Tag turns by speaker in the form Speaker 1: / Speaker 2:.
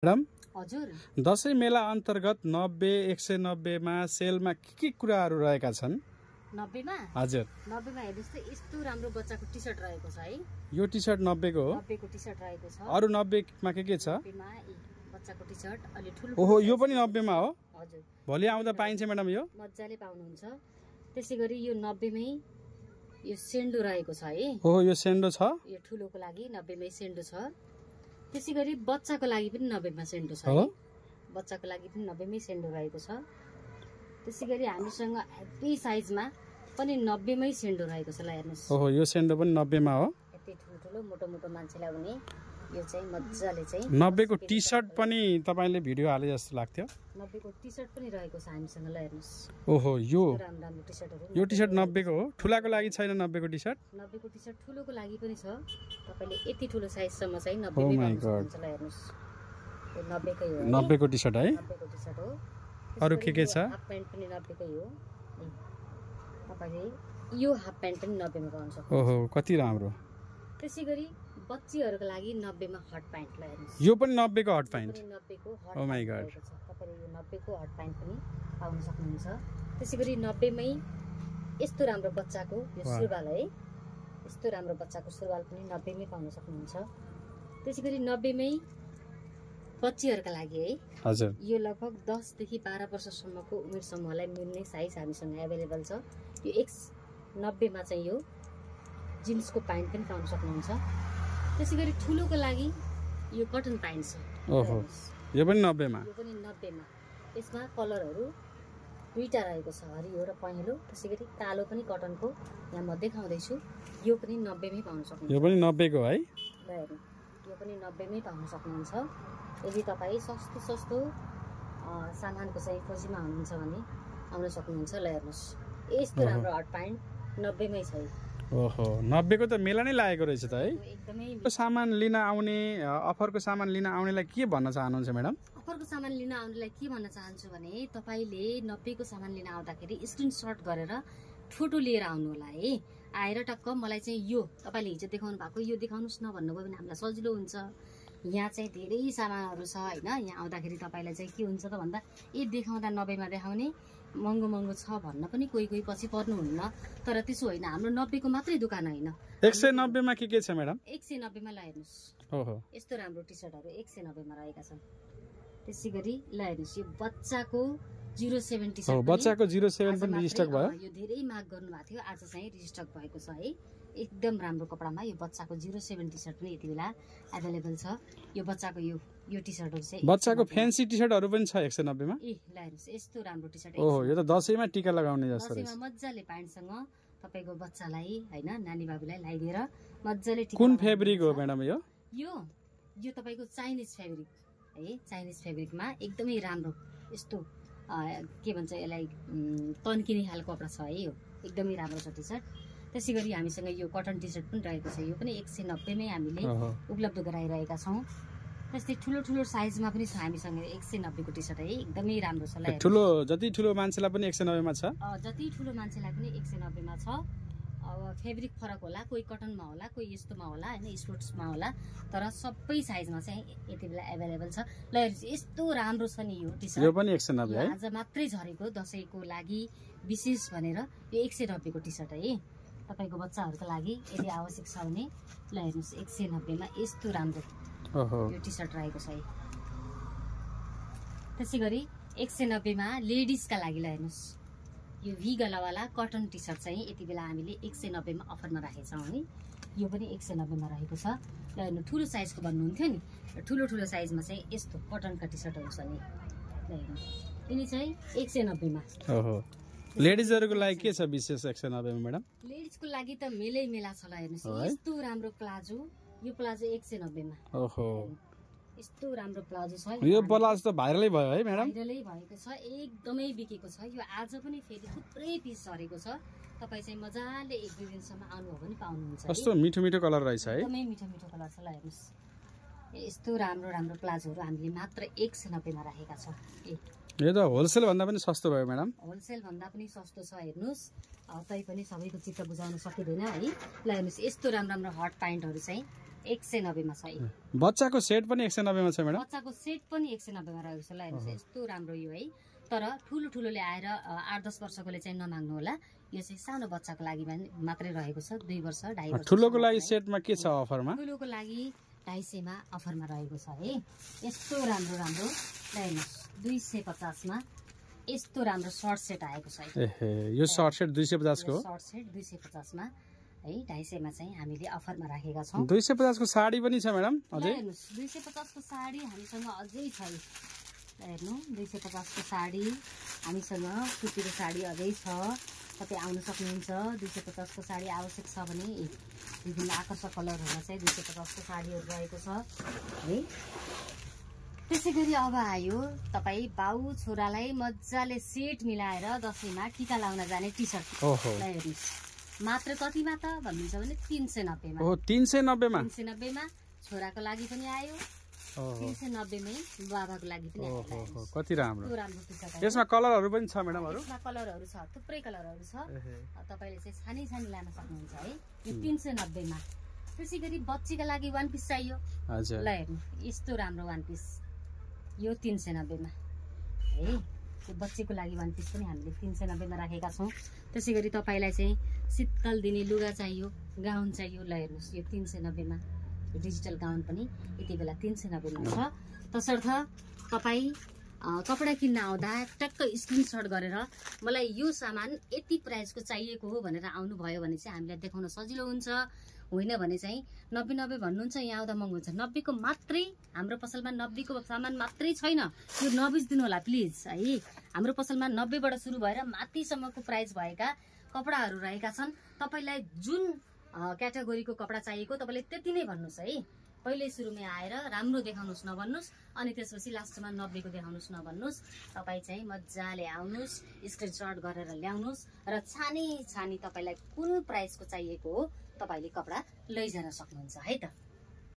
Speaker 1: Madam
Speaker 2: हजुर
Speaker 1: दशैं मेला अन्तर्गत 90 190 मा सेलमा के कुराहरु रहेका छन्
Speaker 2: 90 मा
Speaker 1: हजुर
Speaker 2: 90 मा हेर्नुस् त यस्तो राम्रो बच्चाको टी-शर्ट रहेको छ है
Speaker 1: यो टी-शर्ट 90 को हो
Speaker 2: 90 को टी-शर्ट रहेको छ
Speaker 1: अरु 90 मा के छ
Speaker 2: 90 मा बच्चाको टी-शर्ट अलि ठुलो
Speaker 1: ओहो यो पनि 90 मा हो
Speaker 2: हजुर
Speaker 1: भोलि आउँदा पाइन्छ मैडम यो
Speaker 2: मज्जाले पाउनुहुन्छ त्यसैगरी यो 90 मै यो सेन्डो रहेको छ है
Speaker 1: ओहो यो सेन्डो छ
Speaker 2: यो ठुलोको लागि 90 मै सेन्डो छ त्यसैगरी बच्चाको लागि पनि 90 मा सेन्डो छ
Speaker 1: हो
Speaker 2: बच्चाको लागि पनि 90 मै सेन्डो रहेको छ त्यसैगरी हामीसँग हेभी साइजमा पनि 90 मै सेन्डो रहेको छ ल हेर्नुस्
Speaker 1: ओहो यो सेन्डो पनि 90 मा हो
Speaker 2: यति ठुलो मोटो मोटो मान्छेलाई हुने यो चाहिँ मज्जाले चाहिँ
Speaker 1: 90 को टी-शर्ट पनि तपाईले भिडियो हाले जस्तो लाग्थ्यो
Speaker 2: 90 को टी-शर्ट पनि रहेको छ हामीसँग ल हेर्नुस्
Speaker 1: ओहो यो
Speaker 2: राम्रो राम्रो टी-शर्टहरु
Speaker 1: यो टी-शर्ट 90 को हो ठुलाको लागि छैन 90 को टी-शर्ट
Speaker 2: 90 को टी-शर्ट ठुलोको लागि पनि छ तपाईले यति ठुलो साइज सम्म चाहिँ 90 मै पाउनुहुन्छ ल हेर्नुस् यो 90 कै हो
Speaker 1: 90 को टी-शर्ट है
Speaker 2: 90 को टी-शर्ट हो
Speaker 1: अरु के छ
Speaker 2: हाफ प्यान्ट पनि 90 कै हो तपाईले यो हाफ प्यान्ट पनि 90 मा पाउन सक्नुहुन्छ
Speaker 1: ओहो कति राम्रो
Speaker 2: त्यसैगरी बच्चीहरुको लागि 90 मा हट प्यान्ट ल हेर्नुस्
Speaker 1: यो पनि 90 को हट प्यान्ट
Speaker 2: 90 को हट
Speaker 1: ओ माय गॉड
Speaker 2: तपाईले यो 90 को हट प्यान्ट पनि पाउन सक्नुहुन्छ त्यसैगरी 90 मै यस्तो राम्रो बच्चाको यो सुरुवाल है यस्तो राम्रो बच्चाको सुरुवाल पनि 90 मै पाउन सक्नुहुन्छ त्यसैगरी 90 मै बच्चीहरुका लागि है
Speaker 1: हजुर
Speaker 2: यो लगभग 10 देखि 12 वर्षसम्मको उमेर समूहलाई मिल्ने साइज हामीसँग अवेलेबल छ यो 90 मा चाहिँ यो जिन्सको प्यान्ट पनि पाउन सक्नुहुन्छ त्यसैगरी ठुलोको लागि यो कटन प्यान्ट छ
Speaker 1: ओहो यो पनि 90 मा
Speaker 2: यो पनि 90 मा यसमा कलरहरु दुईटा रहेको छ हरियो र पहेँलो त्यसैगरी कालो पनि कटनको यहाँ म देखाउँदै छु यो पनि 90 मै पाउन सक्नुहुन्छ
Speaker 1: यो पनि 90 को है
Speaker 2: ल हेर्नु यो पनि 90 मै पाउन सक्नुहुन्छ यदि तपाई सस्तो सामानको चाहिँ खोजीमा हुनुहुन्छ भने आउन सक्नुहुन्छ ल हेर्नुस् यस्तो राम्रो हट प्यान्ट 90 मै छ
Speaker 1: ओहो 90 को त मेला नै लागेको रहेछ त है
Speaker 2: एकदमै
Speaker 1: सामान लिन आउने अफरको सामान लिन आउनेलाई के भन्न चाहनुहुन्छ मैडम
Speaker 2: अफरको सामान लिन आउनेलाई के भन्न चाहन्छु भने तपाईले 90 को सामान लिन आउँदाखेरि स्क्रिनशट गरेर फोटो लिएर आउनु होला है आएर टक्क मलाई चाहिँ यो तपाईले हिजो देखाउनु भएको यो देखाउनुस् न भन्नुभयो भने हामीलाई सजिलो हुन्छ यहाँ चाहिँ धेरै सामानहरु छ हैन यहाँ आउँदाखेरि तपाईलाई चाहिँ के हुन्छ त भन्दा देखाउँदा 90 मा देखाउने महँगो महँगो छ भन्न पनि कोही पछि पर्नु हुन्न तर त्यसो हैन हाम्रो 90 को मात्रै दुकान हैन
Speaker 1: 190 मा के छ मैडम
Speaker 2: 190 मा ल हेर्नुस्
Speaker 1: ओहो
Speaker 2: यस्तो राम्रो टी-शर्टहरु 190 मा रहेका छन् त्यसैगरी ल हेर्नुस् यो बच्चाको 07 टी-शर्ट
Speaker 1: हो बच्चाको 07 पनि रिस्टक भयो
Speaker 2: यो धेरै माग गर्नु भएको थियो आज चाहिँ रिस्टक भएको छ है एकदम राम्रो कपडामा यो बच्चाको 07 टी-शर्ट पनि यति बेला अवेलेबल छ यो बच्चाको यो टी-शर्टहरु चाहिँ
Speaker 1: बच्चाको फ्यान्सी टी-शर्टहरु पनि छ 190 मा
Speaker 2: ल हेर्नुस् यस्तो राम्रो टी-शर्ट
Speaker 1: ओहो यो त दशैंमा टीका लगाउने जस्तो रहेछ
Speaker 2: दशैंमा मज्जाले प्यान्टसँग तपाईको बच्चालाई हैन नानी बाबुलाई लगाइदिएर मज्जाले
Speaker 1: कुन फेब्रिक हो मैडम
Speaker 2: यो तपाईको चाइनिज फेब्रिक है चाइनिज फेब्रिकमा एकदमै राम्रो यस्तो के भन्छ यसलाई तन्किने खालको कपडा छ है यो एकदमै राम्रो छ टी-शर्ट त्यसैगरी हामीसँग यो कटन टी-शर्ट पनि रहेको छ यो पनि 190 मै हामीले उपलब्ध गराइरहेका छौं त्यस्तै ठुलो साइजमा पनि छ हामीसँग 190 को टी-शर्ट है एकदमै राम्रो छ ल
Speaker 1: ठुलो जति ठुलो मान्छेलाई पनि 190 मा छ
Speaker 2: जति ठुलो मान्छेलाई पनि 190 मा छ अब फेब्रिक फरक होला कोही कटनमा होला कोही यस्तोमा होला हैन स्पोर्ट्समा होला तर सबै साइजमा चाहिँ यति बेला अवेलेबल छ ल यस्तो राम्रो छ नि यो टी-शर्ट
Speaker 1: यो पनि 190 है
Speaker 2: आज मात्रै झरेको दशैंको लागि विशेष भनेर यो 190 को टी-शर्ट है तपाईको बच्चाहरुको लागि यदि आवश्यक छ भने ल हेर्नुस् 190 मा यस्तो राम्रो
Speaker 1: ओहो
Speaker 2: यो टी-शर्ट रहेको छ है त्यसैगरी 190 मा लेडीजका लागि ल हेर्नुस् यो भी गलावाला कटन टी-शर्ट चाहिँ यति बेला हामीले 190 मा अफरमा राखेका छौं है यो पनि 190 मा रहेको छ ल हेर्नु ठुलो साइजको भन्नुहुन्थ्यो नि ठुलो साइजमा चाहिँ यस्तो कटनका टी-शर्टहरु छ नि ल हेर्नु यिनी चाहिँ 190 मा
Speaker 1: ओहो लेडीजहरुको लागि के छ विशेष 190 मा मैडम
Speaker 2: लेडीजको लागि त मेला छ ल हेर्नुस् यस्तो राम्रो प्लाजो यो प्लाजो 190 मा
Speaker 1: ओहो
Speaker 2: यस्तो राम्रो प्लाजो छ
Speaker 1: यो प्लाजो त भाइरलै भयो है मैडम
Speaker 2: भाइरलै भएको छ एकदमै बिकेको छ यो आज पनि फेरि थुप्रै पिस झरेको छ तपाई चाहिँ मजाले 1-2 दिनसम्म आउनु हो भने पाउनुहुन्छ
Speaker 1: कस्तो मिठो कलर रहेछ है
Speaker 2: एकदमै मिठो कलर छ ल हेर्नुस् यस्तो राम्रो राम्रो प्लाजोहरू हामीले मात्र 190 मा राखेका छौँ।
Speaker 1: यो त होलसेल भन्दा पनि सस्तो भयो म्याडम।
Speaker 2: होलसेल भन्दा पनि सस्तो छ, हेर्नुहोस्। तैपनि सबैको चित्त बुझाउन सकिँदैन है। ल हेर्नुहोस्, यस्तो राम्रो राम्रो हट प्यान्टहरू चाहिँ 190 मा छ।
Speaker 1: बच्चाको सेट पनि 190 मा छ म्याडम।
Speaker 2: बच्चाको सेट पनि 190 मा रहेको छ। ल हेर्नुहोस्, यस्तो राम्रो यो है। तर ठुलोले आएर 8-10 वर्षकोले चाहिँ नमाग्नु होला। यो चाहिँ सानो बच्चाको लागि मात्रै रहेको छ, 2 वर्ष 2.5 वर्ष।
Speaker 1: ठुलोको लागि सेटमा के छ अफरमा?
Speaker 2: ठुलोको लागि 250 मा अफरमा रहेको छ है। यस्तो राम्रो राम्रो, ल हेर्नुहोस्, 250 मा यस्तो राम्रो सर्ट सेट आएको छ।
Speaker 1: यो सर्ट सेट 250 को हो।
Speaker 2: सर्ट सेट 250 मा है, 250 मा चाहिँ हामीले अफरमा राखेका छौँ।
Speaker 1: 250 को साडी पनि छ म्याडम अझै?
Speaker 2: हेर्नुहोस्, 250 को साडी हामीसँग अझै छ। हेर्नु, 250 को साडी हामीसँग, सुतीको साडी अझै छ। तपाईँ आउन सक्नुहुन्छ। 250 को साडी आवश्यक छ भने विभिन्न आकर्षक कलरहरूमा चाहिँ 250 को साडीहरू रहेको छ है। त्यसै गरी अब आयो तपाईँ बाउ छोरालाई मजाले सेट मिलाएर दसैँमा टिका लाउन जाने टी सर्ट। ल हेर्नुहोस्, मात्र कतिमा त भन्नुहुन्छ भने 390 मा।
Speaker 1: 390 मा?
Speaker 2: 390 मा छोराको लागि पनि आयो, 390 मै बाबाको लागि पनि आयो।
Speaker 1: कति राम्रो।
Speaker 2: T shirt.
Speaker 1: यसमा कलरहरू पनि छ म्याडम?
Speaker 2: यसमा कलरहरू छ, थुप्रै कलरहरू छ। तपाईले चाहिँ छानी लान सक्नुहुन्छ है। यो 390 मा। त्यसै गरी बच्चीका लागि वान पिस चाहियो।
Speaker 1: हजुर।
Speaker 2: ल हेर्नु, यस्तो राम्रो वान पिस यो 390 मा है। त्यो बच्चीको लागि वान पिस पनि हामीले 390 मा राखेका छौँ। त्यसै गरी तपाईलाई चाहिँ शीतल दिने लुगा चाहियो, गाउन चाहियो। ल हेर्नुहोस्, यो 390 मा। डिजिटल गाउन पनि यति बेला 390 मा छ। तसर्थ तपाईँ कपडा किन्न आउँदा टक्क स्क्रिनसट गरेर मलाई यो सामान यति प्राइसको चाहिएको हो भनेर आउनुभयो भने चाहिँ हामीलाई देखाउन सजिलो हुन्छ। होइन भने चाहिँ 90 भन्नुहुन्छ, यहाँ आउँदा महँगो हुन्छ। 90 को मात्रै हाम्रो पसलमा 90 को सामान मात्रै छैन, यो नबिच्दिनु होला प्लिज है। हाम्रो पसलमा 90 बाट सुरु भएर माथिसम्मको प्राइस भएका कपडाहरू रहेका छन्। तपाईँलाई जुन क्याटेगोरीको कपडा चाहिएको तपाईँले त्यति नै भन्नुहोस् है। पहिले सुरुमै आएर राम्रो देखाउनुहोस् नभन्नुहोस्, अनि त्यसपछि लास्टमा 90 को देखाउनुहोस् नभन्नुहोस्। तपाईँ चाहिँ मजाले आउनुहोस्, स्क्रिनसट गरेर ल्याउनुहोस् र छानी तपाईँलाई कुन प्राइसको चाहिएको हो तपाईँले कपडा लैजान सक्नुहुन्छ है त।